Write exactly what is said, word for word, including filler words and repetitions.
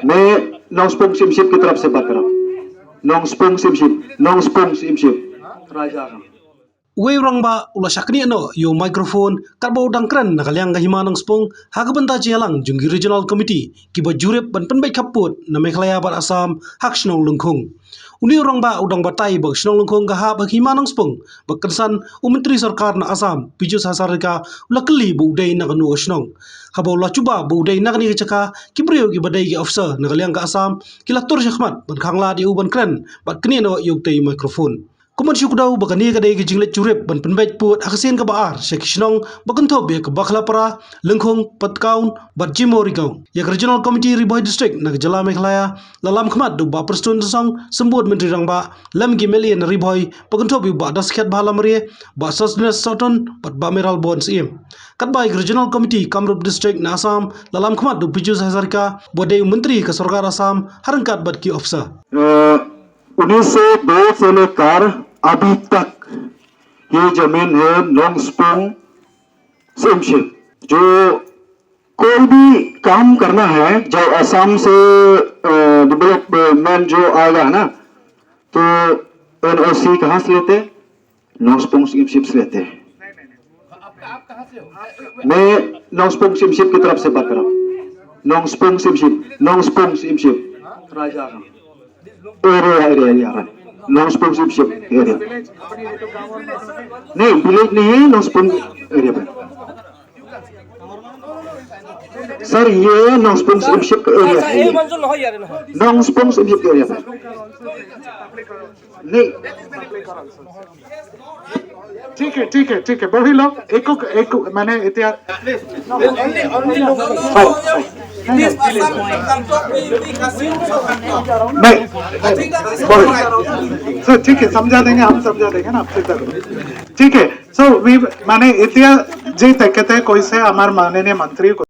मैं नौस्पुंग सिमशिप की तरफ से बात कर रहा हूँ। नौस्पुंग सिमशिप, नौस्पुंग सिमशिप। राजा। Uwei u rangbah u la shah knieh noh ïa u microphone katba u dang kren na ka liang ka hima Nongspung ha ka bynta jingïalang jong ki Regional Committee kiba jurip ban pynbeit khappud na Meghalaya bad Assam ha ka shnong Lyngkhung. Une u rangbah u dang batai ba ka shnong Lyngkhung ka hap ha ka hima Nongspung, ba kynsan u Myntri Sorkar na Assam Piyush Hazarika u la kylli ba u dei na kano ka shnong. Haba u la jubab ba u dei na kane ka jaka, ki briew kiba dei ki officer na ka liang ka Assam ki la tur shakhmat ban khanglad ïa u ban kren bad knieh noh ïa utei u microphone. Kumno shu kdew ba kane ka dei ka jingleit jurip ban pynbeit pud ha ka sien kaba ar sha ki shnong ba kynthup ïa ka Bakhlapara, Lyngkhung, Patkaun bad Jimo Rigaw. Ïa ka Regional Committee Ri Bhoi District na ka jylla Meghalaya la lam khmat da u Bah Prestone Tynsong, Symbud Myntri Rangbah, lem ki M L A na Ri Bhoi ba kynthup ïa u Bah Daskhiat Bhah Lamare, Bah Sosthenes Sohtun bad Bah Mayralborn Syiem. Katba ïa ka Regional Committee Kamrup District na Assam la lam khmat da u Piyush Hazarika ba dei u Myntri ka Sorkar Assam ha ryngkat bad ki officer. अ, उन्नीस सौ दो से लेकर अभी तक ये जमीन है नोंगस्पुंग सिमशिप। जो कोई भी काम करना है, जो आसाम से, अ, डेवलपमेंट जो आएगा ना, तो एनओसी कहाँ से लेते हैं? नोंगस्पुंग सिमशिप से लेते हैं। मैं नोंगस्पुंग सिमशिप की तरफ से बात कर रहा हूँ। नोंगस्पुंग सिमशिप, नोंगस्पुंग सिमशिप। राजा। Area, area, area, right. Nongspung Simship area. नहीं, विलेज नहीं है, नोंगस्पुंग एरिया पे। सर, ये नोंगस्पुंग सिमशिप का एरिया है, ये। नोंगस्पुंग सिमशिप का एरिया पे। नहीं। ठीक है, ठीक है, ठीक है, बहिलो। एक, एक, मैंने इतिहास। नहीं, नहीं, बहिलो। सर, ठीक है, समझा देंगे, हम समझा देंगे ना, आप चिंता करो। ठीक है, सो वी, মানে এতিয়া যে তেখেতে কৈছে, আমাৰ মাননীয় মন্ত্ৰীয়ে